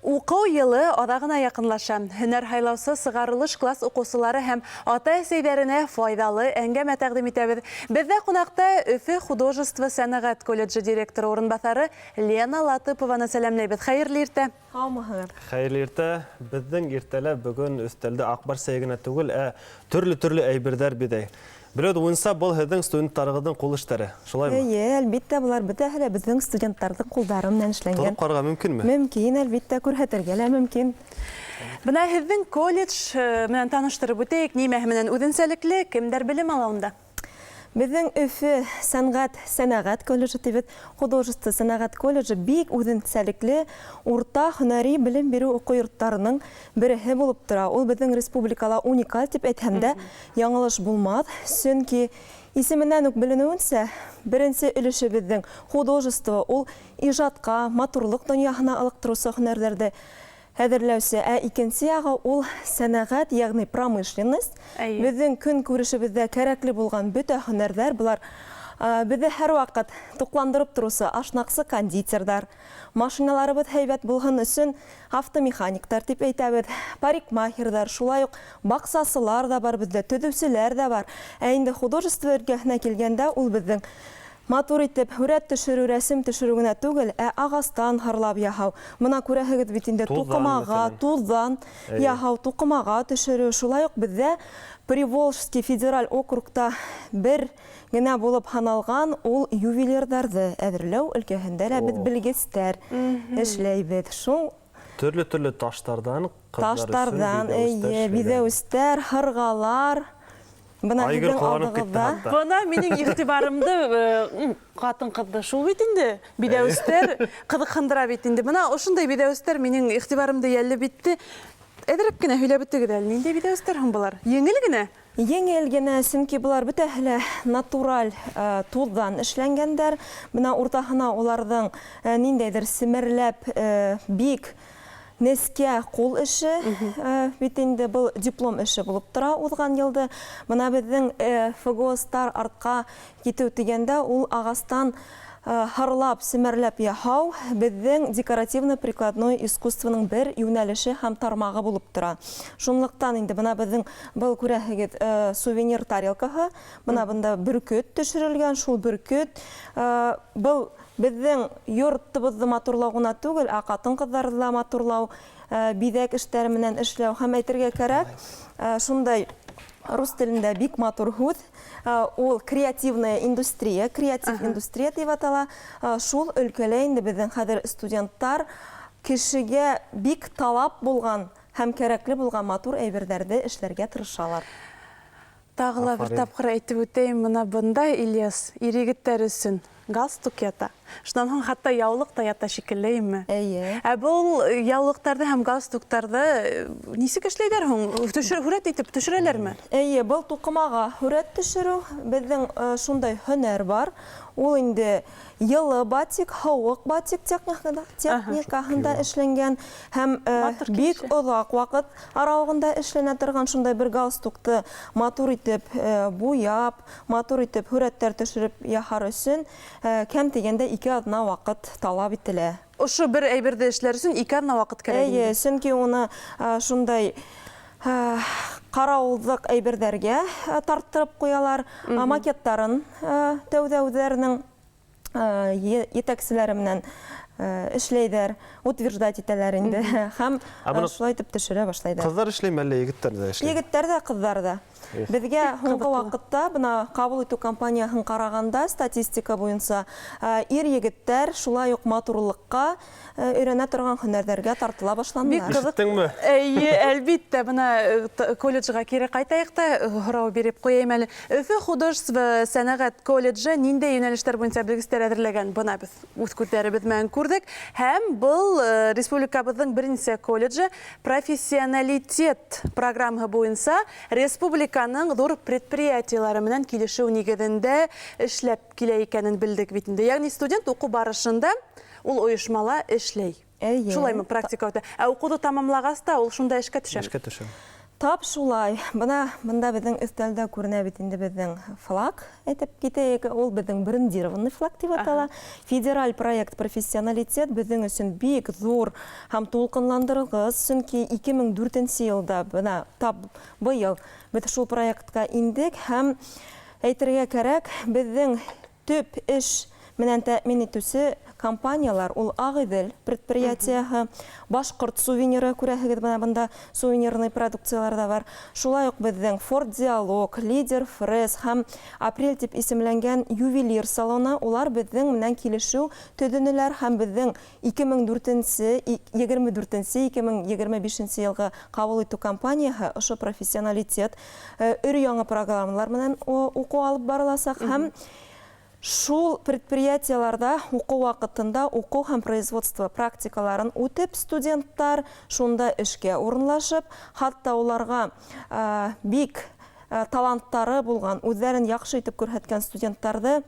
Уҡыу йылы аҙағына яҡынлаша. Һөнәр һайлаусы сығарылыш класс уҡыусылары һәм ата-әсәйҙәренә файҙалы әңгәмә тәҡдим итәбеҙ. Беҙҙә ҡунаҡта Өфө художество сәнәғәт колледжы директоры урынбаҫары Лена Латыпованы сәләмләйбеҙ. Хәйерле иртә! Һаумыһығыҙ! Хәйерле иртә! Беҙҙең иртәлә бөгөн өҫтәлдә аҡбар сәйе генә түгел, ә төрлө-төрлө әйберҙәр биҙәй. Белеү буйынса, был һеҙҙең студенттарығыҙҙың ҡул эштәре, шулаймы? Эйе, әлбиттә, болар бөтәһе лә беҙҙең студенттарҙың ҡулдары менән эшләнгән. Тотоп ҡарарға мөмкинме? Мөмкин, әлбиттә, күрһәтергә лә мөмкин. Бына һеҙҙең колледж менән таныштырып үтәйек, нимәһе менән үҙенсәлекле, кемдәр белем ала унда? Беҙҙең Өфө сәнғәт сәнәғәт колледжы тибеҙ. Художество сәнәғәт колледжы бик үҙенсәлекле урта һөнәри белем биреү уҡыу йорттарының береһе булып тора. Ул беҙҙең республикала уникаль дип әйтһәм дә, яңылыш булмаҫ, сөнки исеменән үк беленүенсә, беренсе өлөшө беҙҙең художество, ул ижадҡа, матурлыҡ донъяһына ылыҡтырыусы һөнәрҙәрҙе әҙерләүсе, ә икенсе ягы ул сәнәғәт, ягъни промышленность. Беҙҙең көнкүрешебеҙҙә кәрәкле булған бөтә һөнәрҙәр болар беҙҙе һәрваҡыт туҡландырып тороусы ашнаҡсы-кондитерҙар, машиналарыбыҙ һәйбәт булһын өсөн автомеханиктар дип әйтәбеҙ, парикмахерҙар, шулай уҡ баҡсасылар ҙа бар беҙҙә, төҙөүселәр ҙә бар. Ә инде художество өлкәһенә килгәндә, ул беҙҙең матур итеп һүрәт төшөрөү, рәсем төшөрөү генә түгел, ә ағастан һырлап яһау. Бына күрәһегеҙ бит инде, туҡымаға, туҙҙан яһау, туҡымаға төшөрөү. Шулай уҡ беҙҙә Приволжский федераль округта бер генә булып һаналған ул ювелирҙарҙы әҙерләү өлкәһендә лә беҙ белгестәр эшләйбеҙ. Шул Төрлө-төрлө таштарҙан ҡыҙҙар өсөн таштарҙан, эйе, биҙәүестәр, һырғалар. Бына Айгөл һеҙҙең ҡыуанып китте алдығыҙҙа. хатта. Бына минең иғтибарымды ҡатын-ҡыҙҙы шул бит инде, биҙәүестәр ҡыҙыҡһындыра бит инде. Бына ошондай биҙәүестәр минең иғтибарымды йәлеп итте. Әҙерәк кенә һөйләп үтегеҙ әле, ниндәй биҙәүестәр һуң былар? Еңел генә? Еңел генә, сөнки былар бөтәһе лә натураль туҙҙан эшләнгәндәр. Бына уртаһына уларҙың ниндәйҙер семерләп бик нескә ҡул эше бит инде, был диплом эше булып тора уҙған йылды. Бына беҙҙең ФГО Стар артҡа китеү тигәндә ул ағастан һырлап, семәрләп яһау беҙҙең декоративно-прикладной искусствоның бер йүнәлеше һәм тармағы булып тора. Шунлыҡтан инде бына беҙҙең был күрәһегеҙ сувенир тарелкаһы, бына бында бөркөт төшөрөлгән, шул бөркөт был беҙҙең йортыбыҙҙы матурлау ғына түгел, ә ҡатын-ҡыҙҙарҙы ла матурлау, биҙәк эштәре менән эшләү. Һәм әйтергә кәрәк, шундай рус телендә бик матур һүҙ, ул креативная индустрия, креатив индустрия тип атала. Шул өлкәлә инде беҙҙең хәҙер студенттар кешегә бик талап булған һәм кәрәкле булған матур әйберҙәрҙе эшләргә тырышалар. Тағы ла бер тапҡыр әйтеп үтәйем, бына бында Ильяс ир-егеттәр өсөн галстук ята. Шунан һуң хатта яулыҡ та ята шикелле, име? Эйе. Ә был яулыҡтарҙы һәм галстуктарҙы нисек эшләйҙәр һуң? Төшөр, һүрәт итеп төшөрәләрме? Эйе, был туҡымаға һүрәт төшөрөү. Беҙҙең шундай һөнәр бар. Ул инде йылы батик, һыуыҡ батик техникаһында эшләнгән һәм бик оҙаҡ ваҡыт арауығында эшләнә торған шундай бер галстукты матур итеп буяп, матур итеп һүрәттәр төшөрөп яһар өсөн кәм тигәндә 2 аҙна ваҡыт талап ителә. Ошо бер әйберҙе эшләр өсөн 2 аҙна ваҡыт кәрәк. Эйе, сөнки уны шундай ҡарауыллыҡ әйберҙәргә тарттырып ҡуялар, макеттарын тәүҙә үҙҙәренең етәкселәре менән эшләйҙәр, утверждать итәләр инде. Һәм шулай итеп төшөрә башлайҙар. Ҡыҙҙар эшләйме әллә егеттәр ҙә эшләй? Егеттәр ҙә, ҡыҙҙар ҙа. Беҙгә һуңғы ваҡытта бына ҡабул итеү кампанияһын ҡарағанда статистика буйынса ир-егеттәр шулай уҡ матурлыҡҡа өйрәнә торған һөнәрҙәргә тартыла башланылар. Бик ҡыҙыҡ. Ишеттеңме? Эйе, әлбиттә, бына колледжға кире ҡайтайыҡ та һорау биреп ҡуйайым әле. Өфө художество сәнәғәт колледжы ниндәй йүнәлештәр буйынса белгестәр әҙерләгән? Бына беҙ үҙ күҙҙәребеҙ менән күрҙек. Һәм был республикабыҙҙың бер нисә колледжы профессионалитет программаһы буйынса республиканың ҙур предприятиелары менән килешеү нигеҙендә эшләп килә икәнен белдек бит инде. Ягъни студент уҡыу барышында ул ойошмала эшләй. Эйе. Шулаймы практика үтә? Ә уҡыуҙы тамамлағас та ул шунда эшкә төшә. Эшкә төшә. Тап шулай. Бына бында беҙҙең өҫтәлдә күренә бит инде беҙҙең флаг, әйтеп китәйек, ул беҙҙең брендированный флаг тип атала. Федераль проект «Профессионалитет» беҙҙең өсөн бик ҙур һәм тулҡынландырғыс, сөнки 2004 йылда, бына тап быйыл беҙ шул проектҡа индек һәм әйтергә кәрәк, беҙҙең төп эш менән тәьмин итеүсе компаниялар ул Ағиҙел предприятиеһы, Башҡорт сувениры, күрәһегеҙ, бына бында сувенирный продукциялар ҙа бар. Шулай уҡ беҙҙең Форд Диалог, Лидер Фрес һәм Апрель тип исемләнгән ювелир салоны, улар беҙҙең менән килешеү төҙөнөләр һәм беҙҙең 2004, 24, 2025 йылғы ҡабул итеү кампанияһы ошо «Профессионалитет» өр яңы программалар менән уҡыу алып барыласаҡ һәм шул предприятиеларҙа уҡыу ваҡытында уҡыу һәм производство практикаларын үтеп, студенттар шунда эшкә урынлашып, хатта уларға бик таланттары булған, үҙҙәрен яҡшы итеп күрһәткән студенттарҙы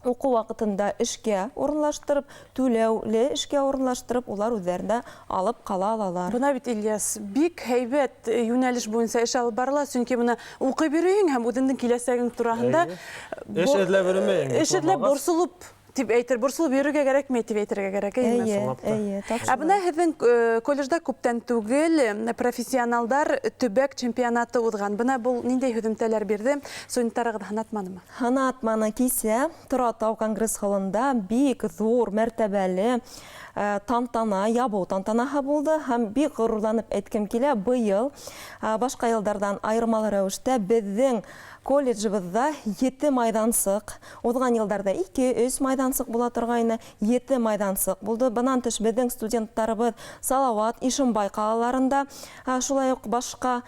уҡыу ваҡытында эшкә урынлаштырып, түләүле эшкә урынлаштырып, улар үҙҙәренә алып ҡала алалар. Бына бит, Ильяс, бик һәйбәт йүнәлеш буйынса эш алып барыла, сөнки бына уҡый йөрөйһөң һәм үҙеңдең киләсәгең тураһында эш эҙләп йөрөмәйһең. Эш эҙләп борсолоп тип әйтер, борсолоп йөрөргә кәрәкмәй тип әйтергә кәрәк, әйеме? Эйе, эйе, тап Ә бына һеҙҙең колледжда күптән түгел профессионалдар төбәк чемпионаты уҙған. Бына был ниндәй һөҙөмтәләр бирҙе? Студенттарығыҙ һынатманымы? Һынатманы. Кисә Торатау конгресс холында бик ҙур мәртәбәле тантана, ябыу тантанаһы булды һәм бик ғорурланып әйткем килә, быйыл башҡа йылдарҙан айырмалы рәүештә беҙҙең колледжыбыҙҙа 7 майҙансыҡ, уҙған йылдарҙа 2-3 майҙансыҡ була торғайны, 7 майҙансыҡ булды. Бынан тыш беҙҙең студенттарыбыҙ Салауат, Ишембай ҡалаларында, шулай уҡ башҡа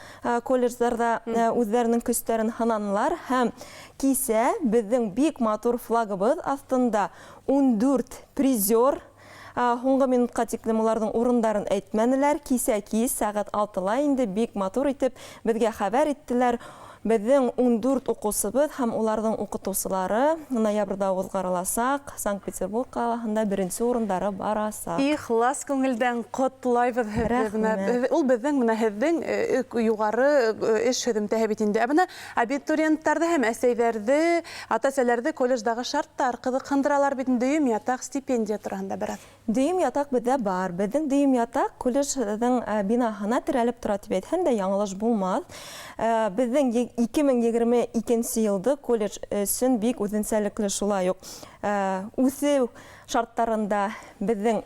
колледждарҙа үҙҙәренең көстәрен һынанылар һәм кисә беҙҙең бик матур флагыбыҙ аҫтында 14 призер. Һуңғы минутҡа тиклем уларҙың урындарын әйтмәнеләр. Кисә кис сәғәт 6-ла инде бик матур итеп беҙгә хәбәр иттеләр. Беҙҙең 14 уҡыусыбыҙ һәм уларҙың уҡытыусылары ноябрҙә уҙғарыласаҡ Санкт-Петербург ҡалаһында беренсе урындары барасаҡ. Ихлас күңелдән ҡотлайбыҙ һеҙҙе. Бына Рәхмәт. ул беҙҙең бына һеҙҙең юғары эш һөҙөмтәһе бит инде. Ә бына абитуриенттарҙы һәм әсәйҙәрҙе, ата-әсәләрҙе колледждағы шарттар ҡыҙыҡһындыралар бит инде. Дөйөм ятаҡ, стипендия тураһында бер аҙ. Дөйөм ятаҡ беҙҙә бар. Беҙҙең дөйөм ятаҡ колледждың бинаһына терәлеп тора тип әйтһәм дә яңылыш булмаҫ. Беҙҙең 2022 йылды колледж өсөн бик үҙенсәлекле шулай уҡ үҫеү шарттарында беҙҙең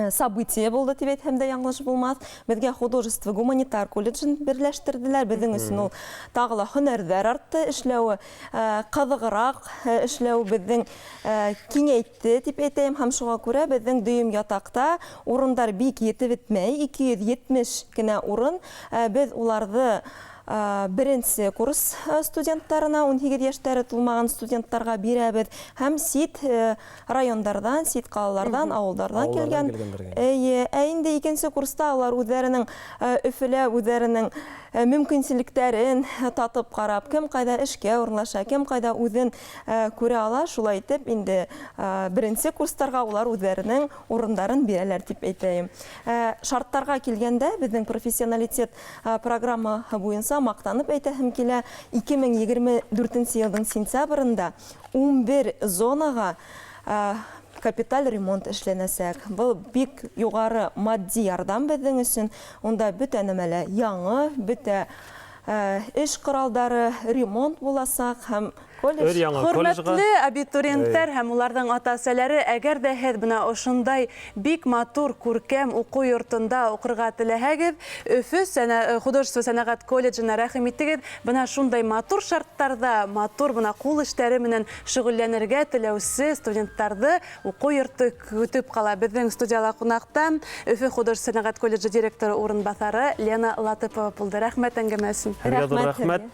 событие булды тип әйтһәм дә яңылыш булмаҫ. Беҙгә художество гуманитар колледжын берләштерҙеләр. Беҙҙең өсөн ул тағы ла һөнәрҙәр артты, эшләүе ҡыҙығыраҡ эшләү беҙҙең киңәйтте тип әйтәйем. Һәм шуға күрә беҙҙең дөйөм ятаҡта урындар бик етеп бөтмәй, 270 кенә урын. Беҙ уларҙы беренсе курс студенттарына, 18 йәштәре тулмаған студенттарға бирәбеҙ һәм сит райондарҙан, сит ҡалаларҙан, ауылдарҙан Ауылдарҙан килгән. килгәндәргә. Эйе, ә инде икенсе курста улар үҙҙәренең Өфөлә үҙҙәренең мөмкинселектәрен татып ҡарап, кем ҡайҙа эшкә урынлаша, кем ҡайҙа үҙен күрә ала, шулай итеп инде беренсе курстарға улар үҙҙәренең урындарын бирәләр тип әйтәйем. Шарттарға килгәндә, беҙҙең профессионалитет программаһы буйынса маҡтанып әйтәһем килә, 2024 йылдың сентябрендә 11 зонаға капиталь ремонт эшләнәсәк. Был бик юғары матди ярҙам беҙҙең өсөн. Унда бөтә нәмә лә яңы, бөтә эш ҡоралдары ремонт буласаҡ һәм колледж. Өр яңы Хөрмәтле колледжға. абитуриенттар һәм уларҙың ата-әсәләре, әгәр ҙә һеҙ бына ошондай бик матур, күркәм уҡыу йортонда уҡырға теләһәгеҙ, Өфө художество сәнәғәт колледжына рәхим итегеҙ. Бына шундай матур шарттарҙа, матур бына ҡул эштәре менән шөғөлләнергә теләүсе студенттарҙы уҡыу йорто көтөп ҡала. Беҙҙең студияла ҡунаҡта Өфө художество сәнәғәт колледжы директоры урынбаҫары Лена Латыпова булды. Рәхмәт әңгәмә өсөн. Һеҙгә ҙур Рәхмәт рәхмәт. һеҙгә.